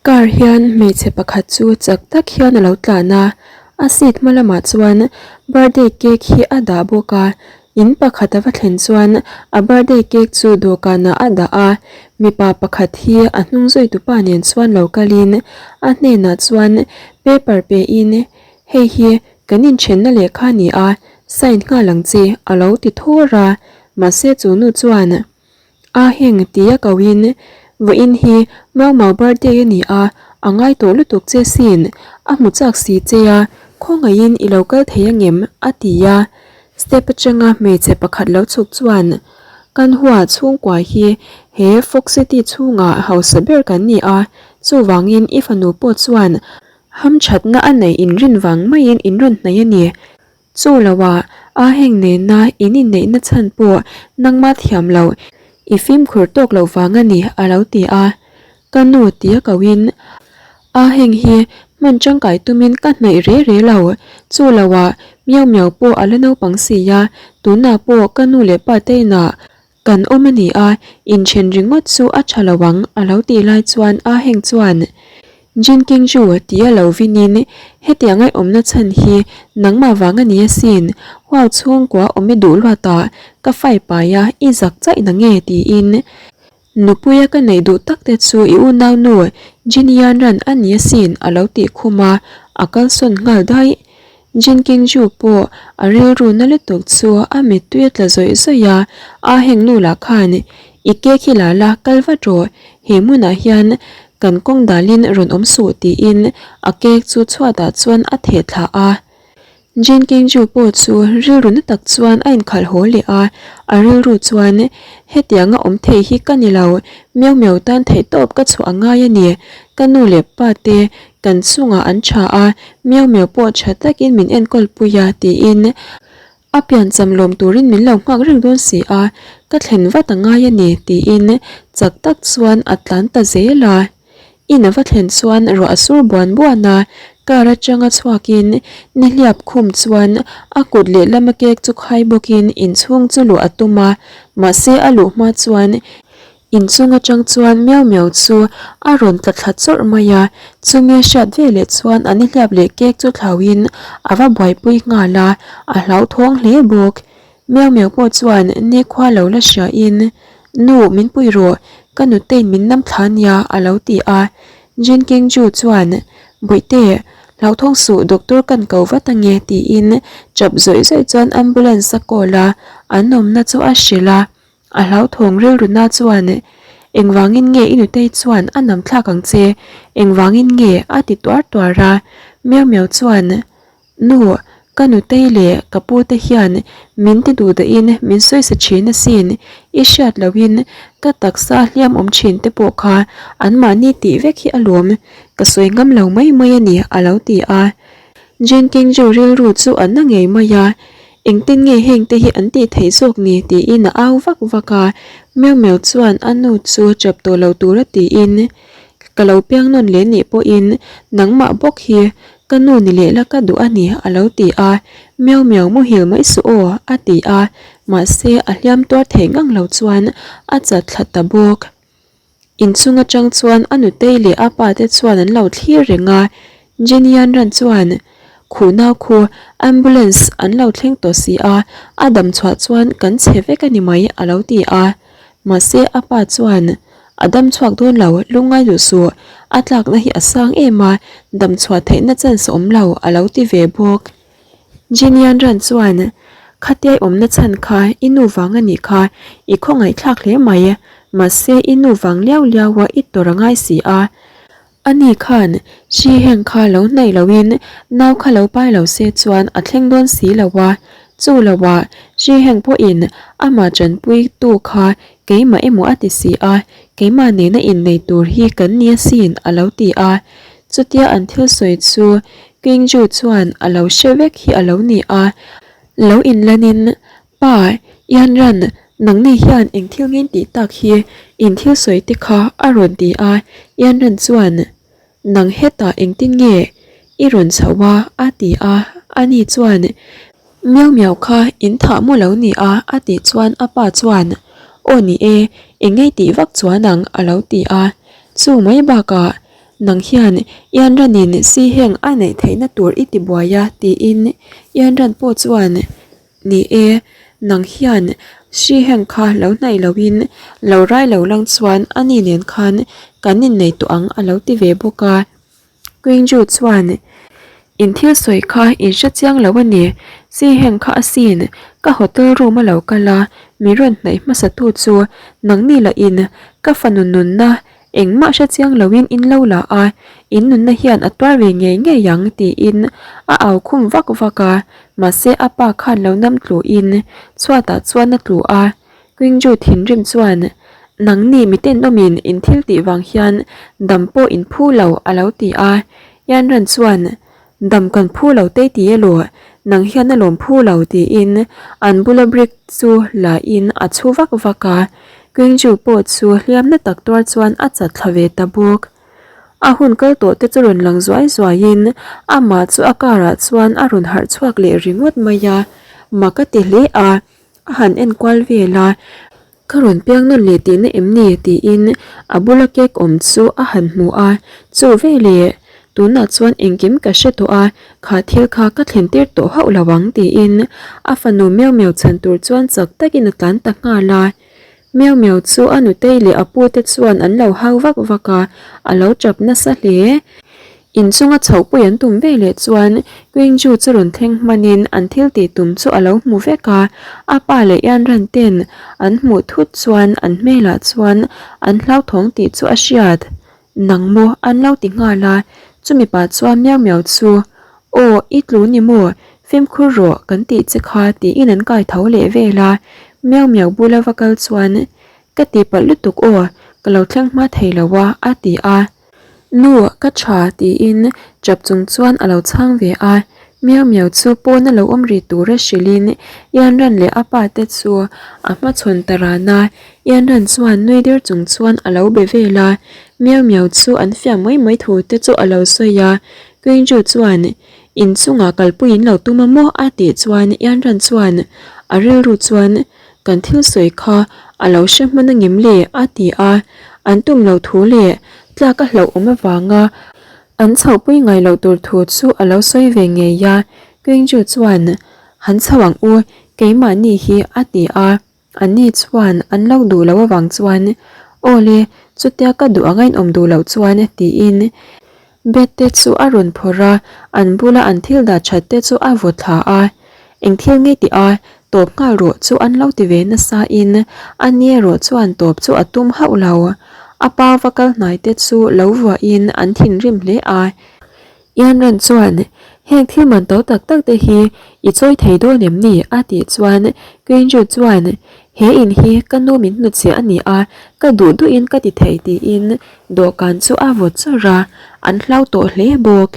Car hian hmeichhe pakhat chu chak tak hian a lo tlan a, a seat hma lamah chuan birthday cake hi a dah bawk a, in pakhat a va thlen chuan a birthday cake chu dawhkanah a dah a, mipa pakhat hi a hnung zui tupa nen chuan lo kalin a hnenah chuan paper pe in hei hi kan inthenna lehkha a ni a, sign nghal ang che a lo ti thawr a, mahse chu nu chuan. A heng tia ko in, Vawiin hi Mau Mau birthday a ni a, a ngai tawh lutuk che sin, a hmu chak si che a, khawngaihin i lo kal thei angem? a ti a. Step atanga hmeichhe pakhat lo chhuk chuan, Kan hua chhungkua hi he Fox City chhungah hausa ber kan ni a, chuvangin i fanu pawh chuan hamthatna a neih inrin vang maiin inrawn hnaih a ni. Chu lo ah a heng nena in inneihna chhan pawh nangmah thiam loh i fimkhur tawk loh vang a ni a lo ti a. Ka nu tia ko in a heng hi hman tangkai tumin ka hnaih re re lo. Chu lo ah miau miau pawh a la naupang si a, tunah pawh ka nu leh pa te inah Kan awm a ni a, inthen ringawt chu a tha lo ang a lo tih lai chuan A Heng chuan Jin King Ju tia lo vinin hetiang ai awmna chhan hi nangmah vang a ni asin, huau chhungkua awm i duh luat a, ka fai pai a, i zak chaih na nge tiin Nupuia ka neih duh tak te chu i unaunu Jin Yan Ran a ni asin a lo tih khum a, a kalsawn nghal daih. Jin King Ju pawh a rilru na lutuk chu a mittui a tla zawih zawih a, a heng nu lah khan i cake hi la la kal vat rawh, he hmunah hian kan kawng dalin rawn awm suh tiin a cake chu chhuatah chuan a theh thla a. Jin King Ju pawh chu rilru na tak chuan a inkhalh haw leh a, a rilru chuan hetianga awm thei hi ka ni lo, miau miau tan theihtawp ka chhuah a ngai a ni, ka nu leh pa te Kan chungah an tha a, miau miau pawh tha takin min enkawl pui a tiin a piancham lawm turin min lo nghak reng dawn si a, ka thlen vat a ngai a ni tiin chak tak chuan a tlan ta zel a. In a va thlen chuan ruah a sur buan buan a, car atanga chhuakin nihliap khum chuan a kut lehlam a cake chu khai bawkin inchhung chu luh a tum a, mahse a luh hma chuan Inchung atang chuan miau miau chu a rawn tla thla chawrh mai a, chumi a hriat ve leh chuan an ihliap leh cake chu thlauhin a va buaipui nghal a, a hlauthawng hle bawk. Miau miau pawh chuan nikhua lo la hriain, Nu, min pui rawh, ka nutein min nam thla nia a lo ti a. Jin King Ju chuan, Bawihte, hlauthawng suh doctor kan ko vat ange tiin chap zawih zawih chuan ambulance a call a, an awmna chu a hrilh a. A hlauthawng rilruna chuan, Engvangin nge i nutei chuan a nam thlak ang che? Engvangin nge? a ti tuar tuar a. Miau miau chuan, Nu, ka nutei leh ka pu te hian min ti duh dahin min sawisa thin asin. I hriat lohin ka taksa hliam awm thin te pawh kha anmahni tih vek hi alawm. Ka sawi ngam lo mai mai a ni, a lo ti a. Jin King Ju rilru chu a na ngei mai a, engtin nge heng te hi an tih theih zawk ni tiin a au vak vak a, Miau Miau chuan a nu chu chap tawh lo tura tiin, Ka lo piang nawn leh nih pawhin nangmah bawk hi ka nu ni leh la ka duh a ni a lo ti a, Miau Miau muhil mai suh aw a ti a, mahse a hliam tuar thei ngang lo chuan a chat thla ta bawk. Inchung atang chuan a nutei leh a pa te chuan an lo thlir reng a, Jenny an ran chuan Khuh nau khu ambulance an lo thleng tawh si a, a dam chhuah chuan kan chhe vek a ni mai a lo ti a. Mahse a pa chuan A dam chhuak dawn lo, lungngai duh suh, a tlakna hi a sang em a, dam chhuah theihna chance a awm lo a lo ti ve bawk. Jinian ran chuan, Khatia i awmna chhan kha i nu vang a nih kha, i khawngaihthlak hle mai, mahse i nu vang liau liau a i tawrh a ngai si a. Ani khan hri heng kha lo hnaih loin nau kha lo pai lo se chuan a thleng dawn si lo a, chu lo ah hri heng pawhin amah tanpui tu kha keimah emaw a ti si a, keimah nena innei tur hi kan ni asin a lo ti a. Chutia an thil sawi chu King Ju chuan a lo hre vek hi a lo ni a, lo inlanin, Pa, Ian Ran, nangni hian eng thil ngin tih tak hi in thil sawi te kha a rawn ti a, Ian Ran chuan, Nang hetah engtin nge i rawn chho a? a ti a, ani chuan, Miau miau kha in thah mu lo ni a a tih chuan a pa chuan, Aw ni e, eng ngei tih vak chuan ang a lo ti a, chu mai bakah. Nang hian Ianranin si heng a neih theihna tur i ti buai a tiin Ianran pawh chuan Ni e, nang hian si heng kha lo hnaih loin lo rai lo lang chuan ani nen khan kan innei tawh ang a lo ti ve bawk a. Queenju chuan, In thil sawi kha in hre chiang lo a ni, si heng kha asin, ka hotel room a lo kal a, mi rawn hnaih hmasa tu chu nangni lah in ka fanu nunna engmah hre chiang loin in lo la a, in nunna hian a tuar ve ngei ngei ang tiin a au khum vak vak a, mahse a pa khan lo nam tlu in chhuatah chuan a tlu a. Quingju thinrim chuan, Nangni miten awmin in thil tih vang hian dam pawh in phu lo, a lo ti a. Yanran chuan, Dam kan phu lo tei ti elaw, nang hian a lawm phu lo, tiin an bula brick chu la in a chhu vak vak a. Quingju pawh chu hliamna tak tuar chuan a chat thla ve ta bawk. A hun kal tawh te chu rawn lang zuai zuaiin amah chu a car ah chuan a rawn harh chhuak leh ringawt mai a, mak a ti hle a. A han en kual vel a, Ka rawn piang nawn leh tihna em ni? tiin a bula cake awm chu a han hmu a, Chu veleh, tunah chuan engkim ka hre tawh a, kha thil kha ka thlen tir tawh hauh lo ang tiin a fanu Miau Miau chhan tur chuan chak takin a tlan ta nghal a. Miau Miau chu a nutei leh a pute chuan an lo hau vak vak a, a lo tap nasa hle. Inchunga chhohpui an tum veleh chuan Quingju chu rawn thleng hmanin an thil tih tum chu a lo hmu vek a, a pa leh Yanran ten an hmuh thut chuan an hmelah chuan an hlauthawng tih chu a hriat. Nang maw an lo ti nghal a, chumi pah chuan Miau Miau chu Aw i tlu ni maw, fimkhur rawh kan tih che kha tiin an kai tho leh vel a, Miau Miau bula va kal chuan Ka tihpalh lutuk aw, ka lo thleng hma thei lo a a ti a. Nu, ka tha tiin chap chung chuan a lo chhang ve a, Miau Miau chu pawn a lo awm ri tur a hrilhin Yanran leh a pa te chu a hmachhawn ta ran a, Yanran chuan nui der chung chuan a lo be vel a, Miau Miau chu an fiah mai mai thu te chu a lo sawi a, Queenju chuan inchungah kalpui in lo tum a maw a tih chuan Yanran chuan a rilru chuan Kan thil sawi kha a lo hre hman angem le? a ti a, an tum lo thu leh tlak a hlauh awm avanga an chhohpui ngai loh tur thu chu a lo sawi ve ngei a, Quingju chuan, Han chho ang u, keimahni hi a ti a, anni chuan an lo duh loh avang chuan, Aw le, chutia ka duh anga inawm duh loh chuan tiin Bed te chu a rawn phawrh a, an bula an thil dah that te chu a vaw thla a. Eng thil nge tih a, tawp nghal rawh chu an lo ti ve nasa in a ni erawh chuan tawp chu a tum hauh lo. A pa va kal hnai te chu lo vuah in an thinrim hle a. Ianran chuan, Heng thil man to tak tak te hi i chawi thei dawn em ni? a tih chuan Quinju chuan, He in hi ka nu min hnutchhiah a ni a, ka duh duhin ka ti thei tiin dawhkan chu a vawt chawrh a, an hlau tawh hle bawk.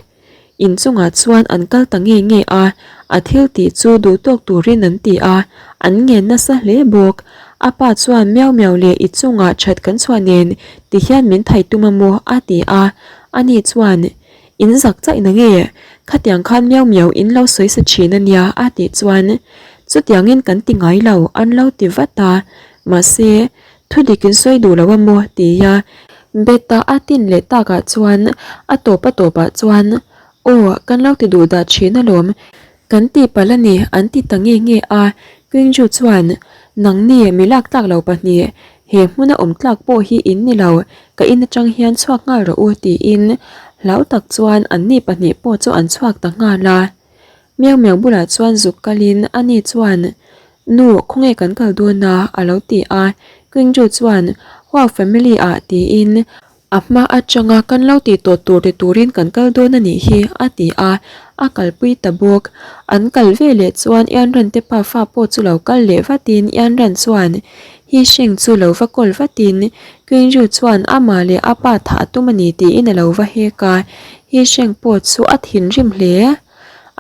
In chungah chuan an kal ta nge nge a, a thil tih chu duh tawk turin an ti a, an ngen nasa hle bawk. A pa chuan miau miau leh i chungah that kan chhuah nen ti hian min thai tum a maw a ti a, ani chuan In zak chaih na nge? Khatiang khan miau miau in lo sawi sa thin a nia a tih chuan chutiangin kan ti ngai lo an lo ti vat a, mahse thu dik in sawi duh lo a maw tia Beta a tin leh takah chuan a tawp a tawpah chuan aw kan lo ti duh dah thin alawm Kan ti palh a ni, an ti ta nge nge a. Quingju chuan, Nangni mi lak tlak lo pahnih, he hmuna awm tlak pawh hi in ni lo, ka in atang hian chhuak nghal rawh u, tiin hlau tak chuan anni pahnih pawh chu an chhuak ta nghal a. Miau Miau bulah chuan zuk kalin ani chuan, Nu, khawnge kan kal dawn a? a lo ti a. Quingju chuan, Huau family ah, tiin A hma atanga kan lo tih tawh tur ti turin kan kal dawn a nih hi, a ti a, a kalpui ta bawk. An kal ve leh chuan Ianran te pa fa pawh chu lo kal leh vatin Ianran chuan Hi Sheng chu lo va kawl vatin Quinru chuan amah leh a pa thah a tum a ni tiin a lo va hek a, Hi Sheng pawh chu a thinrim hle.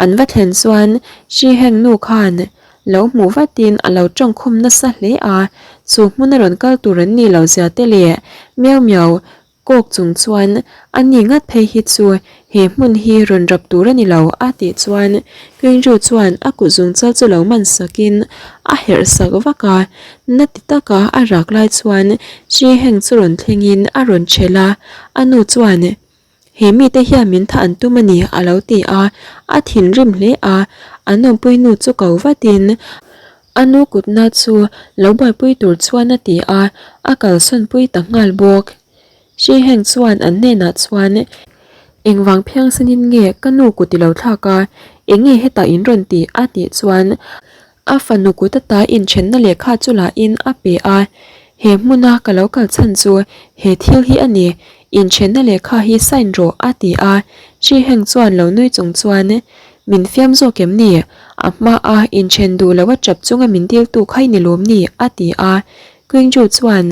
An va thlen chuan Shi Heng nu khan Lo hmuh vatin a lo tawngkhum nasa hle a, chu hmuna rawn kal tur an nih loh zia te leh miau miau kawk chung chuan a ni ngat phei hi chu he hmun hi rawn rap tur a ni lo a tih chuan Quinru chuan a kut zungchal chu lo man sakin a herh sak vak a, na ti taka a rak lai chuan Chi Heng chu rawn thlengin a rawn chhel a, a nu chuan. He mite hian min thah an tum a ni, a lo ti a. A thinrim hle a, an awmpui nu chu ko vatin a nu kutna chu lo buaipui tur chuan a ti a, a kalsawnpui ta nghal bawk. Hri heng chuan an hnenah chuan, Engvang phiangsanin nge ka nu kut i lo thlak a, enge hetah in rawn ti? a tih chuan a fanu kut ata inthenna lehkha chu lahin a pe a, He hmuna ka lo kal chhan chu he thil hi a ni, inthenna lehkha hi sign rawh a ti a, Hri heng chuan lo nui chung chuan, Min fiam zawk em ni? A hmaa inthen duh loh a tap chunga min diltu kha i ni lawm ni? a ti a, Qingzhu chuan,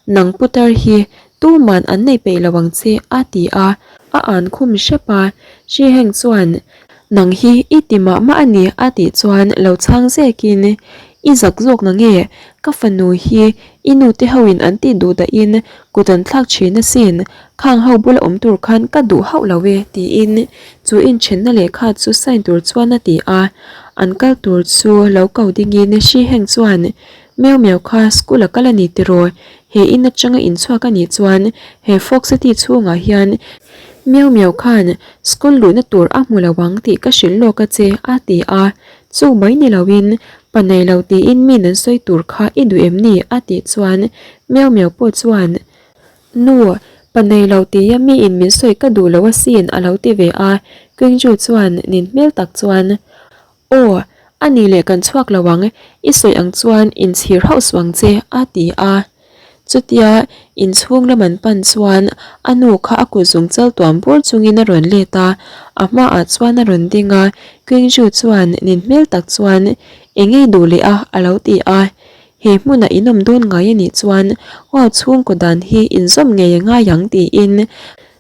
Nang putar hi tuman an nei peih lo ang che a ti a, a an khum hrep a, Shi Heng chuan Nang hi i ti mah mah a ni a tih chuan lo chhang zekin I zak zawk na nge ka fanu hi i nu te ho in an tih duh dahin kut an thlak thin asin, khang ho bula awm tur khan ka duh hauh lo e tiin chu inthenna lehkha chu sign tur chuan a ti a, an kal tur chu lo ko dingin Shi Heng chuan Miau miau kha school a kal a ni tiraw? He in atanga inchhuak a nih chuan he Folk City chhungah hian Miau miau khan school luhna tur a hmu lo ang tih ka hrilh lawk a che a ti a, chu mai ni loin pa nei lo tiin mi nan sawi tur kha i duh em ni? a tih chuan Miau miau pawh chuan Nu, pa nei lo tia miin min sawi ka duh lo asin a lo ti ve a, Qingzhu chuan nin hmel tak chuan Aw, a ni leh kan chhuak lo ang, i sawi ang chuan inchhir hauh suh ang che, a ti a. Chutia inchhung lam an pan chuan a nu kha a kut zung chal tuam bur chungin a rawn let a, a hmaah chuan a rawn ding a, Qingzhu chuan nin hmel tak chuan Eng ei duh leh a, a lo ti a. He hmunah in awm dawn ngai a nih chuan Wow chhungkaw dan hi inzawm ngei a ngai ang tiin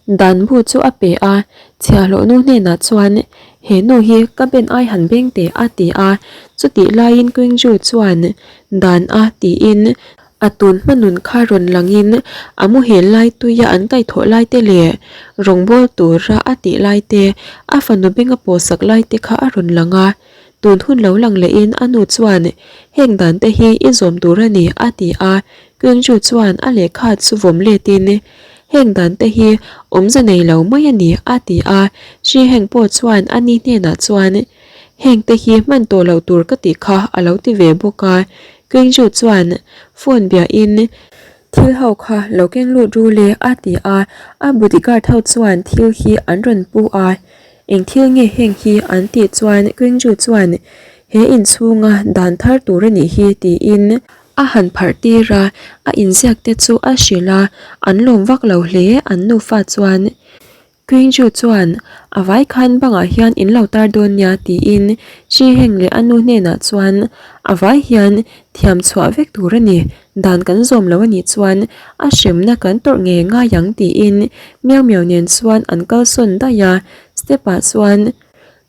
Dan bu chu a pe a, chhiahhlawh nu hnenah chuan, He nu hi ka ben ai han beng teh a ti a, chutih laiin Qingzhu chuan, Dan a tiin a tun hma nun kha rawn langin a muhil lai tuia an kaihthawh lai te leh rawngbâwl tura a tih lai te, a fanu benga pawhsak lai te kha a rawn lang a. Tun hun lo lang lehin a nu chuan, Heng dan te hi i zawm tur a ni a ti a, Qingzhu chuan a lehkha chu vawm letin, Heng dan te hi awmze nei lo mai a ni, a ti a. Shi Heng pawh chuan a ni hnenah chuan, Heng te hi hman tawh loh tur ka tih kha a lo ti ve bawk a. Qingzhu chuan phone biahin, Thil ho kha lo keng lut ru le, a ti a. A bodyguard ho chuan thil hi an rawn pu a. Eng thil nge heng hi an tih chuan Qingzhu chuan, He inchhunga dan thar tur a nih hi, tiin. A han pharh tir a, a inziak te chu a hrilh a, an lawm vak lo hle an nufa chuan. Qingzhu chuan, A vai khan bangah hian in lo tar dawn nia tiin Shi Heng leh a nu hnenah chuan, A vai hian thiam chhuah vek tur a ni, dan kan zawm lo a nih chuan a hremna kan tawrh ngei ngai ang tiin Miau Miau nen chuan an kalsawn daih a, step ah chuan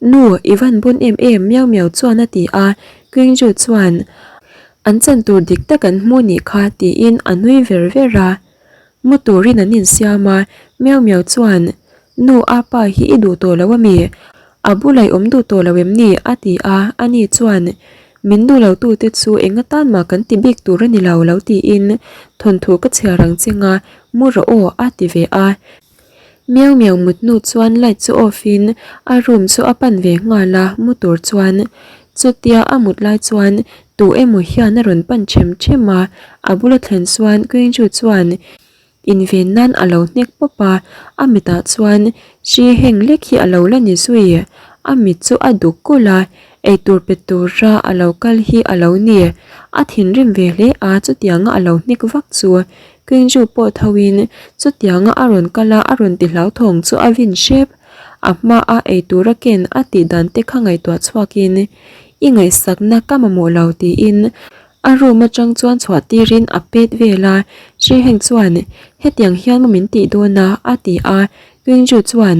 Nu, i van bun em em miau miau chuan a ti a, Qingzhu chuan, An chan tur dik tak an hmu nih kha tiin a nui ver ver a. Mu turin an insiam a, miau miau chuan, Nu, apa hi i duh tawh lo ami? A bulah i awm duh tawh lo em ni? a ti a, ani chuan, Min duh lo tute chu eng atan mah kan ti bik tur a ni lo lo tiin thawnthu ka chhiar ang cheng a, mu rawh aw a ti ve a. Miau miau mut hnu chuan light chu off in a room chu a pan ve nghal a, mu tur chuan chutia a mut lai chuan tu emaw hian a rawn pan them them a, a bula thlen chuan Qingzhu chuan inven nan a lo hnek pawp a, a mitah chuan hri heng lek hi a lo la ni zui, a mit chu a duk kulh a, eitur pe tura a lo kal hi a lo ni, a thinrim ve hle a chutianga a lo hnek vak chu Qingzhu pawh tho in chutianga a rawn kal a a rawn ti hlauthawng chu a vin hrep. A hma a eitur a ken a tih dan te kha ngaihtuah chhuak in i ngaihsakna ka mamawh lo tiin a room atang chuan chhuah tir in a pet vel a. Shi Heng chuan hetiang hian maw min tih dawn a a ti a. Qingzhu chuan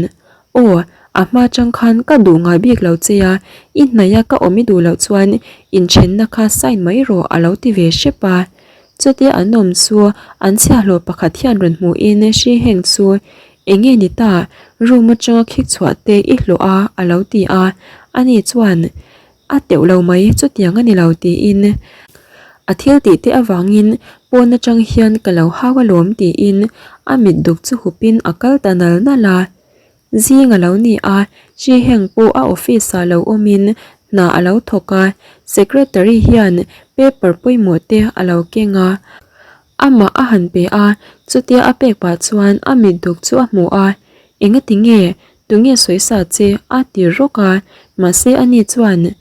aw a hma atang khan ka duh ngai bik lo che a, i hnaih a ka awm i duh loh chuan inthenna kha sign mai rawh a lo ti ve hrep a. Chutia an awm chu an chhiahhlawh pakhat hian rawn hmuhin Hri Heng chu eng nge ni ta, room atanga khik chhuah te i hlawh a a lo ti a, ani chuan a teuh lo mai chutiang a ni lo tiin a thil tih te avangin pawn atang hian ka lo hau alawm tiin a mit duk chu hupin a kal ta nal nal a. Zing a lo ni a, Chi Heng pawh a office ah lo awmin hna a lo thawk a, secretary hian paper pawimawh te a lo keng a. Amah a han pe a, chutia a pek pah chuan a mit duk chu a hmu a, Engati nge? Tunge sawi sa che? a ti rawk a, mahse ani chuan,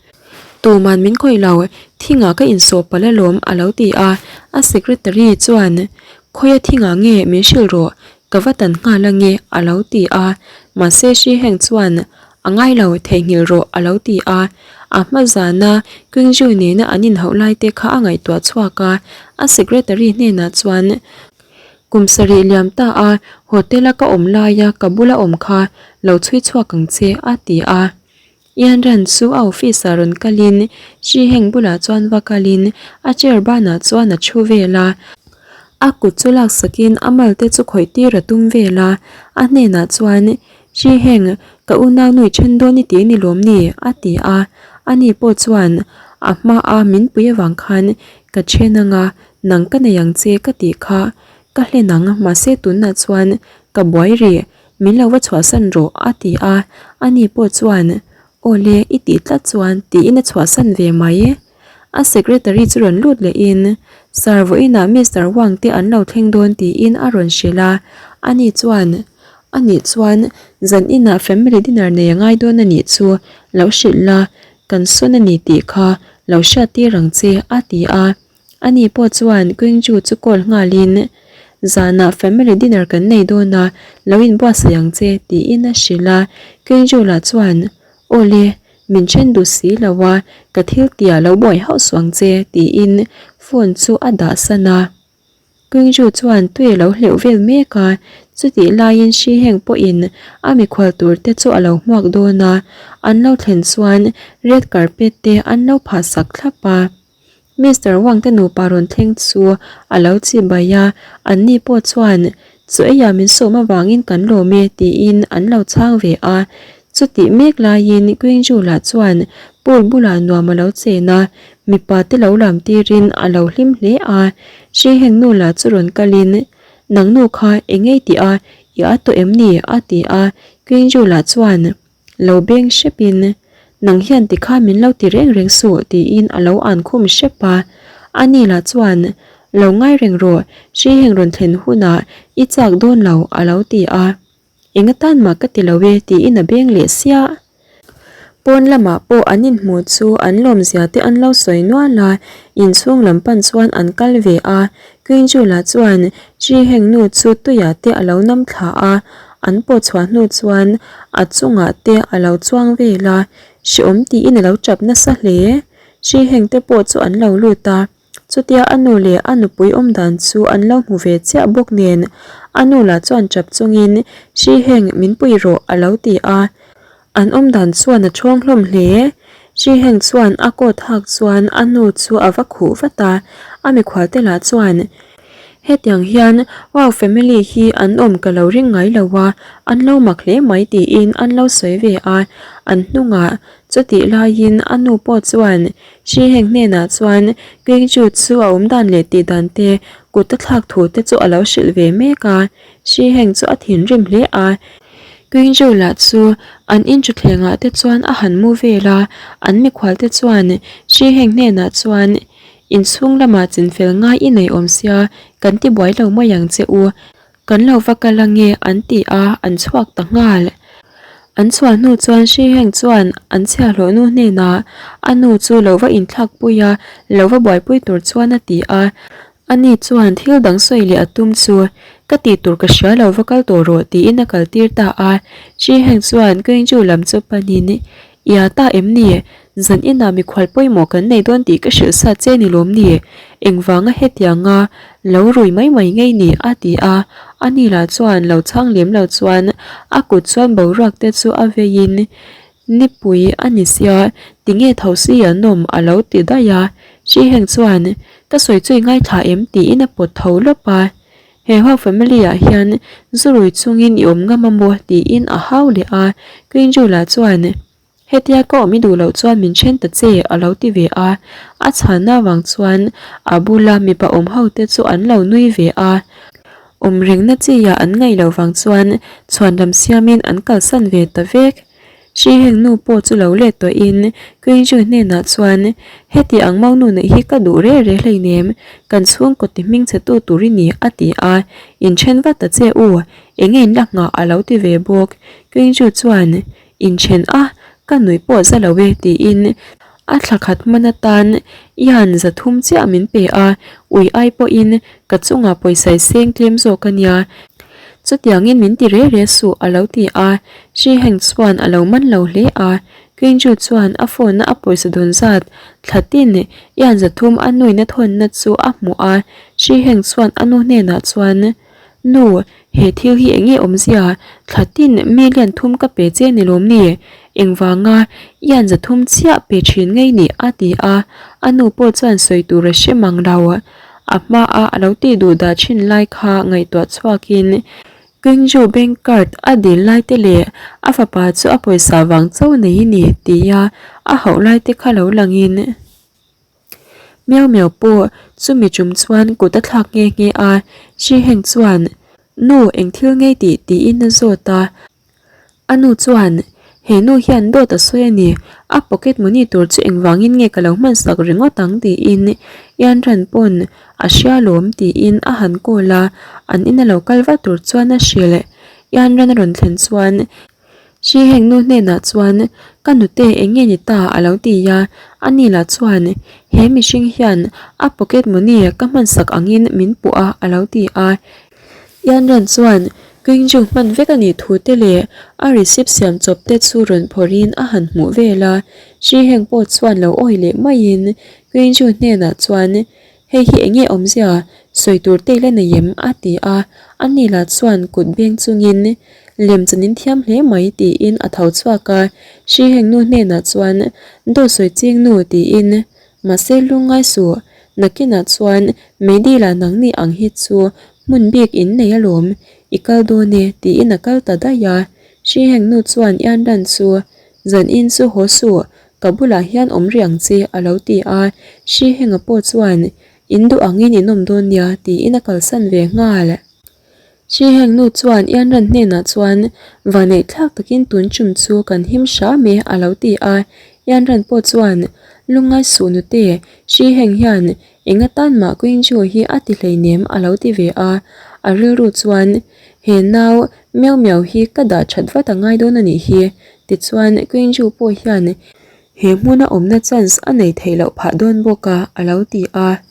Tuman min khawih lo, thingah ka insawh palh alawm a lo ti a, a secretary chuan, Khawia thingah nge min hrilh rawh, ka va tan nghal ange a lo ti a, mahse hri heng chuan, A ngai lo, theihnghilh rawh a lo ti a, a hma zana Qingzhu nena an inhauh lai te kha a ngaihtuah chhuak a, a secretary hnenah chuan, Kum sarih liam ta a, hotel a ka awm laia ka bula awm kha lo chhui chhuak ang che a ti a. Ian Ran chu a office ah rawn kalin Shi Heng bulah chuan va kalin a chair banah chuan a thu vel a. A kut chu laksakin a mal te chu khawih tir a tum vel a, a hnenah chuan Shi Heng, ka unau nui then dawn i ti ni lawm ni? a ti a. Ani pawh chuan a hma a min pui avang khan ka then anga Nang ka nei ang che ka tih kha ka hlen ang mahse tunah chuan ka buai rih, min lo va chhuahsan rawh a ti a, ani pawh chuan Aw le i tih tlat chuan tiin a chhuahsan ve mai. A secretary chu rawn lut lehin Sir vawiinah Mister Wang te an lo thleng dawn tiin a rawn hrilh a, ani chuan Anih chuan zan inah family dinner nei a ngai dawn anih chu lo hrilh la, kan sawn a ni tih kha lo hriattir ang che a ti a. Ani pawh chuan Qingju chu call nghalin, Zanah family dinner kan nei dawn a, lo inbuatsaih ang che, tiin a hrilh a. Qingju lah chuan, Aw le, min then duh si lo a, ka thil tihah lo buai hauh suh ang che, tiin phone chu a dah san a. Qingju chuan tui a lo hleuh vel mek a, chutih laiin Shi Heng pawhin a mikhual tur te chu a lo hmuak dawn a, an lo thlen chuan red carpet te an lo phah sak thlap a. Mister Wang te nupa rawn thleng chu a lo chi bai a, anni pawh chuan Chu eiah min sawm avangin kan lawm e tiin an lo chhang ve a. Chutih mek laiin Qingzhu lah chuan pool bulah nuam a lo chen a, mipa te lo lam tirin a lo hlim hle a. Hri heng nu lah chu rawn kalin, Nang nu kha engei tih a, i a tawh em ni? a ti a, Qingzhu lah chuan, Lo beng hrepin, Nang hian tikhan min lo ti reng reng suh tiin a lo an khum hrep a. Ani lah chuan, Lo ngai reng rawh, hri heng rawn thlen hunah i chak dawn lo a lo ti a. Eng atan mah ka ti lo e tiin a beng leh siah. Pawn lamah pawh an inhmuh chu an lawmzia te an lo sawi nual a, inchhung lam pan chuan an kal ve a. Queen lah chuan Chi Heng nu chu tuiah te a lo nam thla a, an pawh chhuah hnu chuan a chungah te a lo chuang vel a, hreawm tiin a lo tap nasa hle. Chi Heng te pawh chu an lo lut a, chutia a nu leh a nupui awm dan chu an lo hmu ve chiah bawk nen a nu lah chuan tap chungin Chi Heng min pui rawh a lo ti a, An awm dan chuan a ṭhawng hlawm hle. Hri heng chuan a coat hak chuan a nu chu a va khuh vat a, a mikhual te lah chuan, Hetiang hian Wow family hi an awm ka lo ring ngai lo a, an lo mak hle mai tiin an lo sawi ve a. An hnungah chutih laiin a nu pawh chuan Hri heng hnenah chuan Qingzhu chu a awm dan leh tih dan te, kut a thlak thu te chu a lo hrilh ve mek a. Hri heng chu a thinrim hle a. Qingzhou lah chu an inthutthleng ah te chuan a han mu vel a, an mikhual te chuan Shi Heng hnenah chuan inchhung lamah chinfel ngai i nei awm sia kan ti buai lo mai ang che u, kan lo va kal ange an ti a, an chhuak ta nghal. An chhuah hnu chuan Shi Heng chuan an chhiahhlawh nu hnenah a nu chu lo va inthlak pui a, lo va buaipui tur chuan a ti a. Ani chuan thil dang sawi leh a tum chu, Ka tih tur ka hria lo va kal tawh rawh tiin a kal tir ta a. Chi Heng chuan Qingzhu lam chu panin, Ia ta em ni? Zan inah mikhual pawimawh kan nei dawn tih ka hrilh sa che ni lawm ni? Engvanga hetianga lo rui mai mai ngei ni? a ti a. Ani lah chuan lo chhang lem lo chuan a kut chuan boruak te chu a veiin, Nipui a ni sia, tinge tho si an awm a lo ti daih a. Hri heng chuan, Ka sawi chu i ngaithla em? tiin a pawt tho lawp a. He ho family ah hian zu rui chungin i awm ngam a maw? tiin a hau leh a. Qingzhu lah chuan, Hetia ka awm i duh loh chuan min then ta che a lo ti ve a. A chhanna vang chuan a bula mipa awm ho te chu an lo nui ve a. Awm rengna chiah an ngaih loh vang chuan chhuanlam siamin an kalsan ve ta vek. Hri heng nu pawh chu lo let tawhin Queen Ju hnenah chuan, Heti ang mau nu neih hi ka duh reh reh hleinem, kan chhungkaw ti hming chhe tu tur i ni, a ti a. Inthen vat ta che u, enge in la nghah a lo ti ve bawk. Queen Ju chuan, Inthen a, ka nuih pawh za lo e, tiin a thla khat hman atan Ian 300 chiah min pe a, ui ai pawhin ka chungah pawisa i seng tlem zawk a nia. Chutiangin min ti reh reh suh a lo ti a, Shi Heng chuan a lo man lo hle a, Qingju chuan a phone-a a pawisa dawn zat thla tin Ian 300 a nuina thawnna chu a hmuh a, Shi Heng chuan a nu hnenah chuan, Nu, he thil hi eng nge awmzia? Thla tin million thum ka pe che ni lawm ni? Engvanga Ian 300 chiah pe thin ngei ni? a ti a, a nu pawh chuan sawi tur a hre mang lo. A hmaa a lo tih duh dah thin lai kha ngaihtuah chhuakin Qingzhou bank card a dil lai te leh a fapa chu a pawisa vang chauh nei i ni tia a hauh lai te kha lo langin Miau miau pawh chumi tum chuan kut a thlak nghe nghe a, Shi Heng chuan, Nu, eng thil ngei tih? tiin a zawt a. A nu chuan, He nu hian dawt a sawi a ni, a pocket money tur chu engvangin nge ka lo hmansak ringawt ang tiin Ian Ran pawn a hria lawm tiin a han call a, an ina lo kal vat tur chuan a hrilh. Ian Ran a rawn thlen chuan Hri heng nu hnenah chuan ka nute eng nge ni ta a lo ti a, ani lah chuan he mihring hian a pocket money ka hmansak angin min puh a a lo ti a. Ian Ran chuan Qingzhu hman vek a nih thu te leh a receipt siam chawp te chu rawn phawrhin a han hmuh vel a, Hri heng pawh chuan lo awi leh maiin Qingzhu hnenah chuan Hei hi eng nge awmzia? Sawi tur te ila nei em? a ti a, ani lah chuan kut beng chungin lem chan in thiam hle mai tiin a tho chhuak a, Hri heng nu hnenah chuan dawt sawi ching nu tiin Mahse lungngai suh, nakinah chuan Meidila nangni ang hi chu hmun bik in nei alawm, i kal dawn e tiin a kal ta daih a. Hri heng nu chuan Ian Ran chu zan in chu haw suh, ka bulah hian awm rih ang che a lo ti a, Hri henga pawh chuan In duh angin in awm dawn nia tiin a kalsan ve nghal. Hri heng nu chuan Ian Ran hnenah chuan Vaneih thlak takin tun tum chu kan him hram e a lo ti a, Ian Ran pawh chuan Lungngai suh nute, Hri heng hian eng atan mah Queen Ju hi a ti hleinem a lo ti ve a, a rilru chuan He nau miau miau hi ka dah that vat a ngai dawn a nih hi tichuan Queen Ju pawh hian he hmuna awmna chance a nei theih loh phah dawn bawk a a lo ti a.